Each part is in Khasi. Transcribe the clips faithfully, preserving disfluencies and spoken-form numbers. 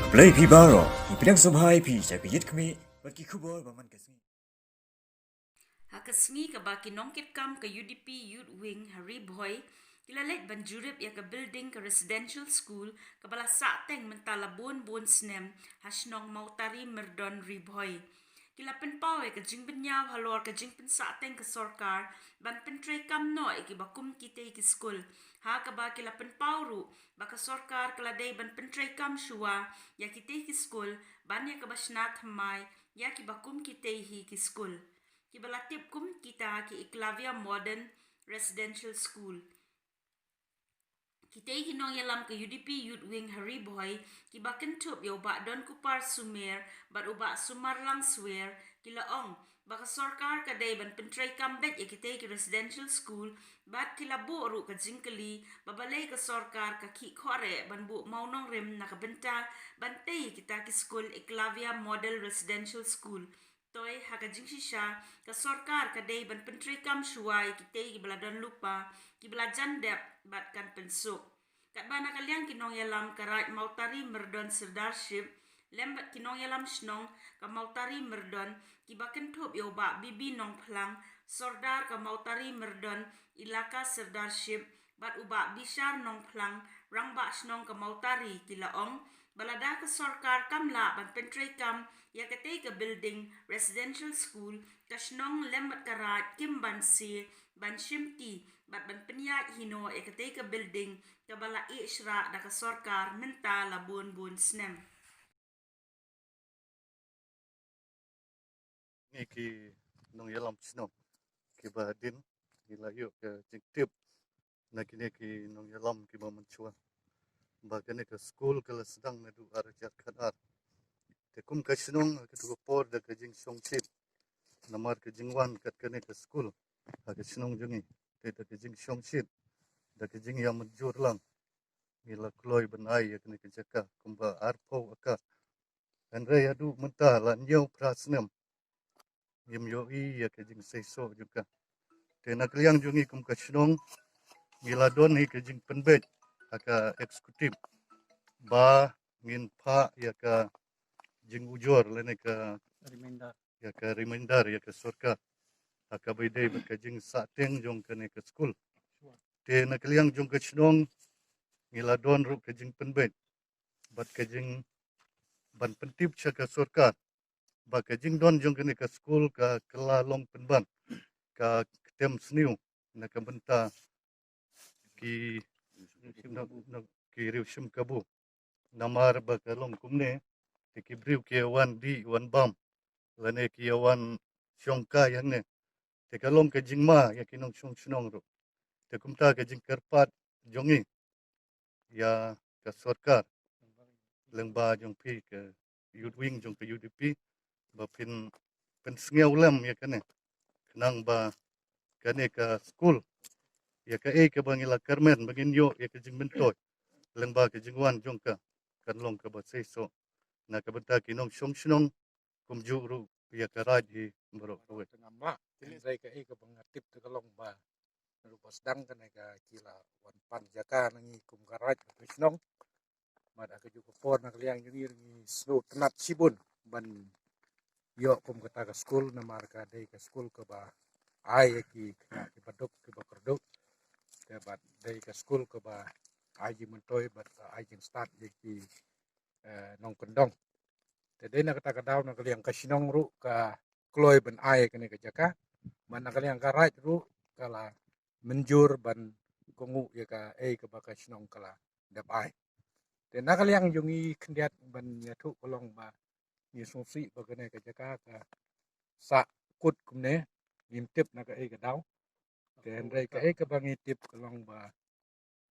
Blei phi baroh, ngi pdiang sngewbha ïa phi sha ka Ïit Khmih bad ki khubor ba man ka sngi. Ha ka sngi kaba ki nongkitkam ka U D P Youth Wing ha Ri Bhoi ki la leit ban jurip ïa ka building ka residential school kaba la sah teng mynta la bun bun snem ha shnong Mawtari Myrdon, Ri Bhoi. Ki la pynpaw ïa ka jingbynñiaw halor ka jingpynsah teng ka sorkar ban pyntreikam noh ïa kiba kum kitei ki skul, ha kaba ki la pynpaw ruh ba ka sorkar ka la dei ban pyntreikam shuwa ïa kitei ki skul ban ïa kaba shna thymmai ïa kiba kum kitei hi ki skul, kiba la tip kum kita ki Eklavya Modern Residential School. Kitei ki nongïalam ka U D P Youth Wing ha Ri Bhoi, kiba kynthup ïa u Bah Donkupar Sumer bad u Bah Sumarlang Swer, ki la ong ba ka sorkar ka dei ban pyntreikam beit ïa kitei ki residential school, bad ki la buh ruh ka jingkylli ba balei ka sorkar ka khih khohreh ban buh mawnongrim na ka bynta ban tei ïa kita ki skul Eklavya Model Residential School. Toi ha ka jingshisha, ka sorkar ka dei ban pyntreikam shuwa ïa kitei kiba la don lypa, kiba la jan dep bad kan pynsuk. Katba na ka liang ki nongïalam ka Raid Mawtari Myrdon Sirdarship lem bad ki nongïalam shnong ka Mawtari Myrdon, kiba kynthup ïa u Bah Bibi Nongphlang, Sordar ka Mawtari Myrdon Elaka Sirdarship, bad u Bah Bishar Nongphlang, Rangbah Shnong ka Mawtari, ki la ong ba lada ka sorkar kam lah ban pyntreikam ïa katei ka building residential school, ka shnong lem bad ka raid kim banse ban shimti bad ban pynïaid hi noh ïa katei ka building kaba la ïeh shrah da ka sorkar mynta la bun bun snem. Ngi ki nongïalam shnong kiba hadien ngi la ïoh ka jingtip na kine ki nongïalam kiba mynshuwa ba kane ka skul ka la sdang naduh ar hajar khatar. Te kum ka shnong ha katei ka por da ka jingshongshit namar ka jingwan kat kane ka skul ha ka shnong jong ngi, te da ka jingshongshit, da ka jingïamynjur lang, ngi la kloi ban ai ïa kane ka jaka kumba arphew acre. Hynrei haduh mynta la hynñiew phra snem ngim ïohi ïa ka jingseisoh jong ka. Te na ka liang jong ngi kum ka shnong ngi la don hi ka jingpynbeit ha ka executive ba ngin phah ïa ka jingujor lane ka reminder, ïa ka reminder ïa ka sorkar ha kaba ïadei bad ka jingsah teng jong kane ka skul. Te na ka liang jong ka shnong ngi la don ruh ka jingpynbeit bad ka jing ban pyntip sha ka sorkar ba ka jingdon jong kane ka skul ka kylla long pynban ka ktem sniew na ka bynta ki, na, na, ki riew shim kabu. Namar ba ka long kumne te ki briew ki wan dih wan bam lane ki wan shong kai hangne, te ka long ka jingma ïa ki nongshong shnong ruh. Te kumta ka jingkyrpad jong ngi ïa ka sorkar lyngba jong phi ka Youth Wing jong ka U D P ba phin pynsngew lem ïa kane, khnang ba kane ka skul ïa kaei kaba ngi la kyrmen ba ngin ïoh ïa ka jingmyntoi lyngba ka jingwan jong ka kan long kaba seisoh na ka bynta ki nongshong shnong kumjuh ruh ïa ka raid hi baroh kawei. Tang ma, hynrei kaei kaba nga tip te ka long ba ruh ba sdang kane ka ki la wan pan jaka na ngi kum ka raid ka shnong. Bad ha kajuh ka por na ka liang jong ngi ngi sngewtynnat shibun ban ïoh kum kata ka skul namar ka dei ka skul kaba ai ïa ki khynnah kiba duk kiba kyrduh. Te bad dei ka skul kaba ai jingmyntoi bad ai jingstad ïa ki, eh, nongkyndong. Te dei na kata ka daw na ka liang ka shnong ruh ka kloi ban ai kane ka jaka. Bad na ka liang ka raid ruh ka la mynjur ban kohnguh ïa kaei kaba ka shnong ka la dep ai. Te na ka liang jong ngi khyndiat ban ïathuh ka long ba ngi sngewsih ba kane ka jaka ka sah kut kumne, ngim tip na kaei ka daw. Te hynrei kaei kaba ngi tip ka long ba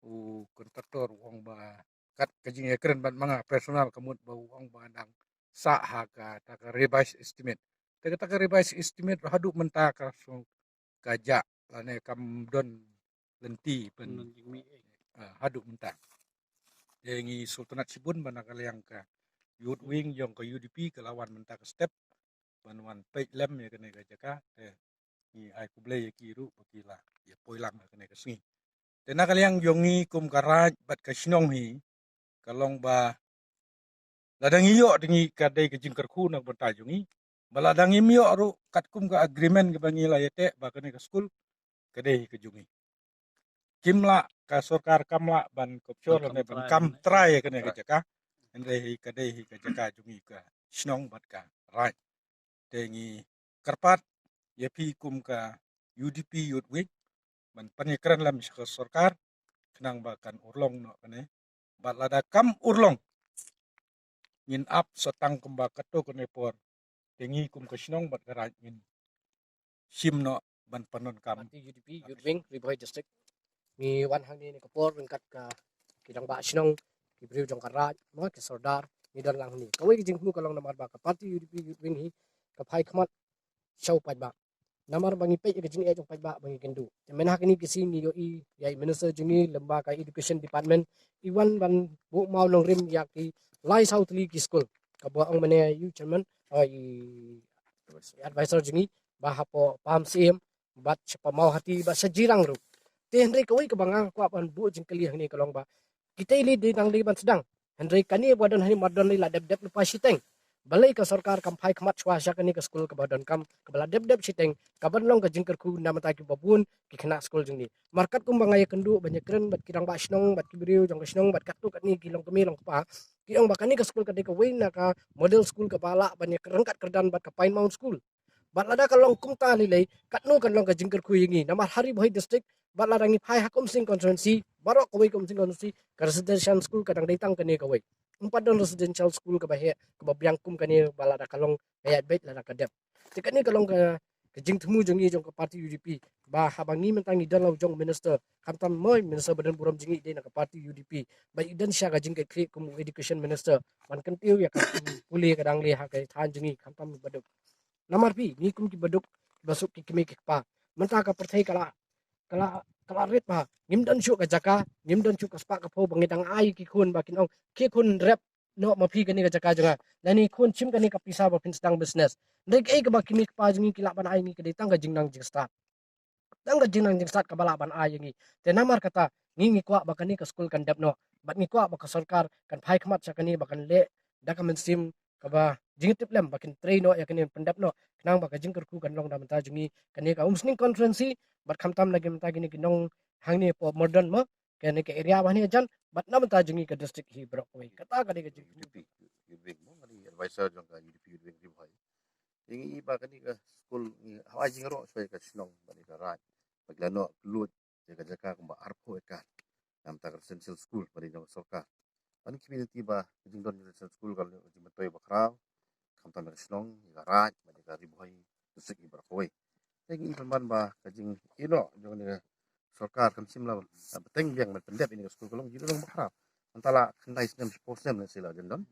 u kontraktor u ong ba kat ka jingïakren bad ma nga personal ka mut ba u ong ba dang sah ha kata ka revised estimate. Te kata ka revised estimate haduh mynta ka shu ka jah lane kam don lynti pyn, ah, haduh mynta. Te ngi sngewtynnat shibun ba na ka liang ka Youth Wing jong ka U D P ka la wan mynta ka step ban wan peit lem ïa kane ka jaka. Te ngi ai khublei ïa ki ruh ba ki la ïa poi lang ha kane ka sngi. Te na ka liang jong ngi kum ka raid bad ka shnong hi ka long ba Lada ngi ïoh, te ngi ka dei ka jingkyrkhu na ka bynta jong ngi. Ba lada ngim ïoh ruh, katkum ka agreement kaba ngi la ïateh ba kane ka skul ka dei ka jong ngi, kim lah, ka sorkar kam lah ban capture lane ban kam trai ïa kane ka jaka. Hynrei hi ka dei hi ka jaka jong ngi, ka shnong bad ka raid. Te ngi kyrpad ïa phi kum ka U D P Youth Wing ban pynïakren lem sha ka sorkar khnang ba kan urlong noh kane. Bad lada kam urlong, ngin ap sa tang kumba katto katne por. Te ngi kum ka shnong bad ka raid ngin shim noh ban pyndonkam. Party U D P Youth Wing, Ri Bhoi District. Ngi wan hangne ne ka por ryngkat ka ki rangbah shnong, ki briew jong ka raid, mo, ki sordar, ngi don lang hangne. Kawei ka jingthmu ka long namar ba ka party U D P Youth Wing hi ka phai khmat sha u paidbah. Namar ba ngi peit ïa ka jingeh jong u paidbah ba ngi kynduh. Te mynta ha kine ki sngi ngi ïohi ïa i minister jong ngi lyngba ka education department, i wan ban buh mawnongrim ïa ki lai saw tylli ki skul. Kaba ong mynne ïa u chairman, oh, i advisor jong ngi, ba hapoh Pahamsyiem bad sha Mawhati bad sha Jirang ruh. Te hynrei kawei kaba nga kwah ban buh jingkylli hangne ka long ba kita i lei dei nang dei ban sdang. Hynrei kane ba don hangne mar don lei la dep dep lypa shiteng. Balei ka sorkar kam phai khmat shuwa sha kane ka skul kaba donkam, kaba la dep dep shiteng, kaban long ka jingkyrkhu na bynta kiba bun ki khynnah skul jong ngi. Mar katkum ba nga ïakynduh ban ïakren bad ki rangbah shnong bad ki briew jong ka shnong bad katto katne ki longkmie longkpa, ki ong ba kane ka skul ka dei kawei na ka model skul kaba lah ban ïaryngkat kyrdan bad ka Pine Mount School. Bad lada ka long kumta lei lei, katno kan long ka jingkyrkhu ïa ngi. Namar ha Ri Bhoi District, bad lada ngi phai ha ka Umsning constituency, baroh kawei ka Umsning constituency, ka residential school ka dang dei tang kane kawei. Ym pat don residential school kaba heh, kaba biang kum kane, bad lada ka long ka ïaid beit lada ka dep. Te kane ka long ka, ka jingthmu jong ngi jong ka party U D P. Ba haba ngi mynta ngi don la u jong minister, khamtam mo i minister ba don burom jong ngi dei na ka party U D P. Ba i don sha ka jingkitkhlieh kum u education minister ban kyntiew ïa ka pule ka dang leh ha ka thaiñ jong ngi khamtam ba duk. Namar phi, ngi kum ki baduk, ba suk ki kmie ki kpa. Mynta ka pyrthei ka la, ka la, ka la rit bha. Ngim don shuh ka jaka, ngim don shuh ka spah ka phew ba ngi dang ai ki khun ba kin ong, ki khun rep noh ma phi kane ka jaka jong nga. Lane khun shim kane ka pisa ba phin sdang business. Hynrei kaei kaba ki kmie ki kpa jong ngi ki lah ban ai ngi ka dei tang ka jingnang jingstad. Tang ka jingnang jingstad kaba lah ban ai ïa ngi. Te namar kata, ngi ngi kwah ba kane ka skul kan dep noh. Bad ngi kwah ba ka sorkar kan phai khmat sha kane ba kan leh da ka mynsiem kaba jingtip lem ba kin trei noh ïa kane pyndep noh. Khnang ba ka jingkyrkhu kan long da mynta jong ngi kane ka Umsning constituency bad khamtam na ki mynta kine ki nong hangne hapoh Mawryngkneng mo. Kane ka area ba hangne jan bad na mynta jong ngi ka district hi baroh kawei. Kata ka dei ka jing U D P, U D P, mo, nga dei advisor jong ka U D P Youth Wing Ri Bhoi. Ïa ngi ba kane ka skul ngi hawai jingïaroh shuwa ïa ka shnong bad ïa ka raid ba ki la noh kylluid ïa ka jaka kumba arphew ekar. Namar ka residential school ba dei jong ka sorkar. Ban community ba ka jingdon residential school ka long ka jingmyntoi ba khraw. Khamtam ïa ka shnong, ïa ka raid bad ïa ka Ri Bhoi district hi baroh kawei. Te ngi pynban ba ka jingïaroh jong ka sorkar kam shym la, ah, bteng biang ban pyndep ïa ka skul ka long jingïaroh ba khraw. Mynta la khyndai snem shiphew snem ne shi la jan don.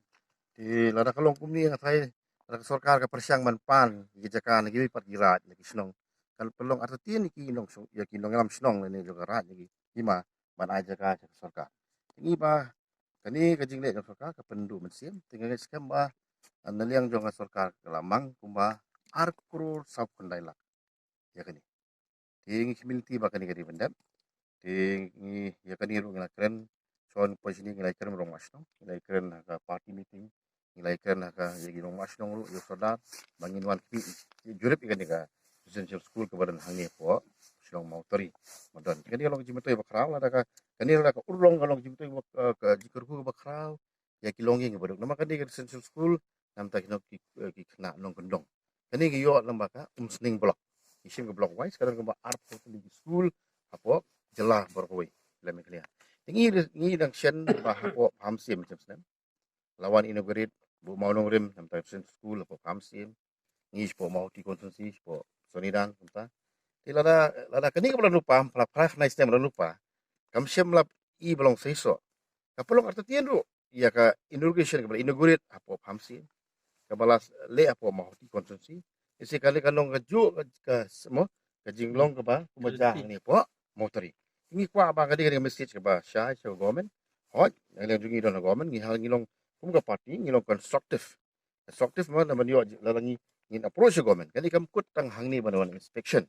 Te lada ka long kumne nga tharai lada ka sorkar ka pyrshang ban pan ïa ki jaka na kiwei pat ki raid na ki shnong. Kan pynlong artatien ïa ki nong shnong, ïa ki nongïalam shnong ne jong ka raid ïa ki hima ban ai jaka sha ka sorkar. Te ngi ba kane ka jingleh jong ka sorkar ka pynduh mynsiem, te nga ngeit skhem ba, ah, na liang jong ka sorkar ka la mang kumba ar klur saw khyndai lak ïa kane. Te ngi community ba kane ka dei ban dep. Te ngi ïa kane ruh ngi la kren. Shon position ngi la kren rong ma shnong, ngi la kren ha ka party meeting, ngi la kren ha ka ïa ki rong ma shnong ruh ïa u sordar ba ngin wan kmie jurip ïa kane ka residential school kaba don hangne hapoh shnong Mawtari. Ba don kane ka long ka jingmyntoi ba khraw, lada ka kane lada ka urlong ka long ka jingmyntoi ba, eh, ka jingkyrkhu ba khraw ïa ki longïing ba duk. Namar kane ka residential school namar ta ki nong ki, eh, ki khynnah nongkyndong. Kane ka ïoh lem bad ka Umsning block. Ngi shim ka block wise, ka don kumba arphew tylli ki skul hapoh jylla baroh kawei lem Meghalaya. Te ngi, ngi dang shen ba hapoh Pahamsyiem shen snem. La wan inaugurate, buh mawnongrim namar ta residential school hapoh Pahamsyiem. Ngi shapoh Mawhati constituency, shapoh Sonidan kumta. Te lada, lada kane kaba la lypa, phra phra khyndai snem ba la lypa. Kam shym la i ba long seisoh. Ka pynlong artatien ruh ïa ka inauguration kaba la inaugurate hapoh Pahamsyiem, kaba la leh hapoh Mawhati constituency. Ise ka leh ka long kajuh ka, ka, mo, ka jinglong kaba kumba ja hangne hapoh Mawtari. Ngi kwah ba ka dei ka dei ka message kaba shai sha ka government. Hooid, na liang jong ngi don ha government, ngi ha ngi long kum ka party ngi long constructive. Constructive mo, namar ïoh la la ngi ngin approach ka government. Kane kam kut tang hangne ban wan inspection.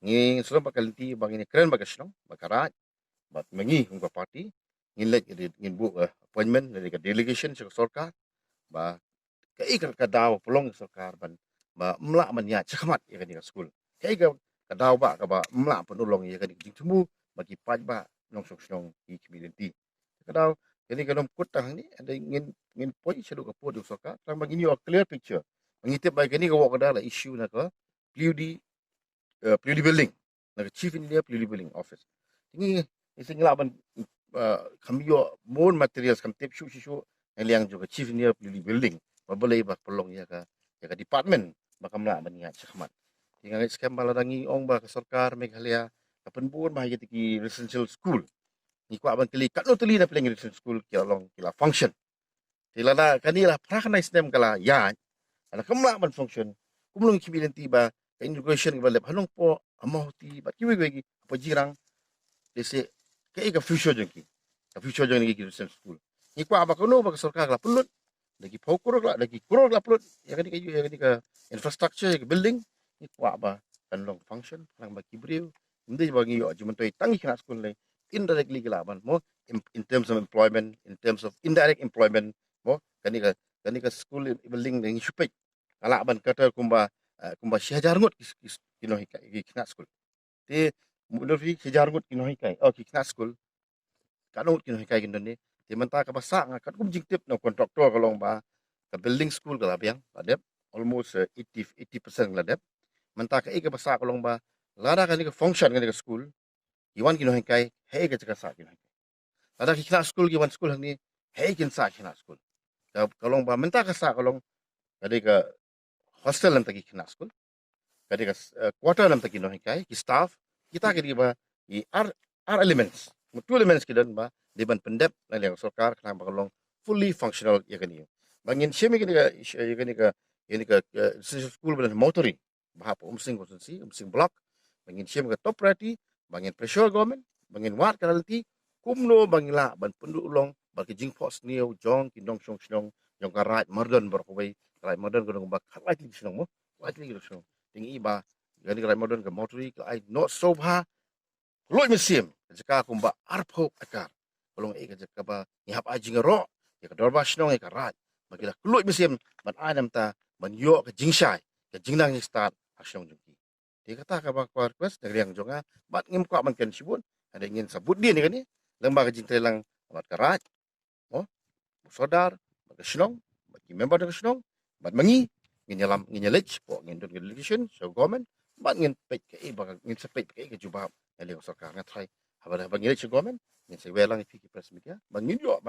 Ngi shu ba ka lynti ba ngin kren bad ka shnong, bad ka raid, bad ma ngi kum ka party ngin leit, ngin buh, eh, appointment lane ka delegation sha ka sorkar ba kaei ka daw pynlong ïa ka sorkar ban ba ym lah ban ïaid shakhmat ïa kane ka skul. Kaei ka daw ba kaba ym lah pynlong ïa kane ka jingthmu ba ki paidbah nongshong shnong ki khmih lynti. Ka daw kane ka nym kut tang hangne, ngin ngin poi shaduh ka pud ïa ka sorkar tang ba ngin ïoh clear picture. Ba ngi tip ba kane ka wok ka da la issue na ka Puli Puli Building, na ka Chief Engineer Puli Building Office. Ngi ngi sing lah ban kham ïoh mon materials kham tip shuh shuh shuh na liang jong ka Chief Engineer Puli Building ba balei ba pynlong ïa ka ïa ka department ba kam lah ban ïaid shakhmat. Ngi ngeit skhem ba lada ngi ong ba ka sorkar Meghalaya ka pynbun ba ha ki residential school, ngi kwah ban kylli katno tylli na pdeng residential school ki la long ki la function. Te lada kane la phra khyndai snem ka la ïaid, lada kam lah ban function, kumno ngi khmih lynti ba ka inauguration kaba leh ha Nongpoh, ha Mawhati bad kiwei kiwei ki, ha Pajirang, te se kaei ka future jong ki, ka future jong ki residential school. Ngi kwah ba kano ba ka sorkar ka la pynlut da ki phew klur, da ki klur ka la pynlut ïa kane ka ïa kane ka infrastructure, ïa ka building, ngi kwah ba kan long function, khnang ba ki briew, ym dei ba ngi ïoh jingmyntoi tang ki khynnah skul lei, indirectly ki lah ban mo, in, in terms of employment, in terms of indirect employment mo, kane ka kane ka school building ngi shu peit ka lah ban cater kumba, eh, kumba shi hajar ngut ki, ki, ki nonghikai, ki khynnah skul. Te mut shi hajar ngut ki nonghikai, oh, ki khynnah skul, katno ngut ki nonghikai kin don ne? Te mynta kaba sah nga katkum jingtip na u contractor ka long ba ka building school ka la biang, la dep almost, eh, eighty, eighty percent la dep. Mynta kaei kaba sah ka long ba lada kane ka function kane ka school, ki wan ki nonghikai, haei ka jaka sah ki nonghikai? Lada ki khynnah skul ki wan skul hangne, haei kin sah ki khynnah skul? Ka, ka long ba mynta ka sah ka long ka dei ka hostel namar ki khynnah skul, ka dei ka, eh, quarter namar ki nonghikai, ki staff, kita ki dei ba ki ar, ar elements, two elements ki don ba dei ban pyndep na liang sorkar khnang ba ka long fully functional ïa kane. Ba ngin shim ïa kane ka, ïa kane ka, ïa kane ka, eh, school ba don Mawhati, ba hapoh Umsning constituency, Umsning block, ba ngin shim ka top priority, ba ngin pressure government, ba ngin wad ka lynti kumno ba ngin lah ban pynduh long bad ka jingphohsniew jong ki nongshong shnong jong ka Raid Mardon baroh kawei. Ka Raid Mardon ka don ba khatlai tylli ki shnong mo, khatlai tylli ki shnong. Te ngi i ba kane ka Raid Mardon ka Mawhati ka la ai noh sngewbha, ka luid mynsiem, ka jaka kumba arphew ekar. Ka long eh ka jaka ba ngi hap ai jingïaroh ïa ka dorbar shnong, ïa ka raid ba ki la kylluid mynsiem ban ai namar ban ïoh ka jingshai, ka jingnang jingstad ha shnong jong ki. Te kata kaba ka request na ka liang jong nga, bad ngim kwah ban kren shibun, hynrei ngin sa bud dien ïa kane lyngba ka jingtrei lang bad ka raid, mo, u sordar, bad ka shnong, bad ki member jong ka shnong, bad ma ngi, ngin ïalam, ngin ïaleit shapoh, ngin don ka delegation sha government, bad ngin peit kaei ba ngin sa peit kaei ka jubab na liang sorkar. Nga tharai haba, haba ngin leit sha government, ngin sa ïalang ïa phi ki press media ba ngin ïoh, bad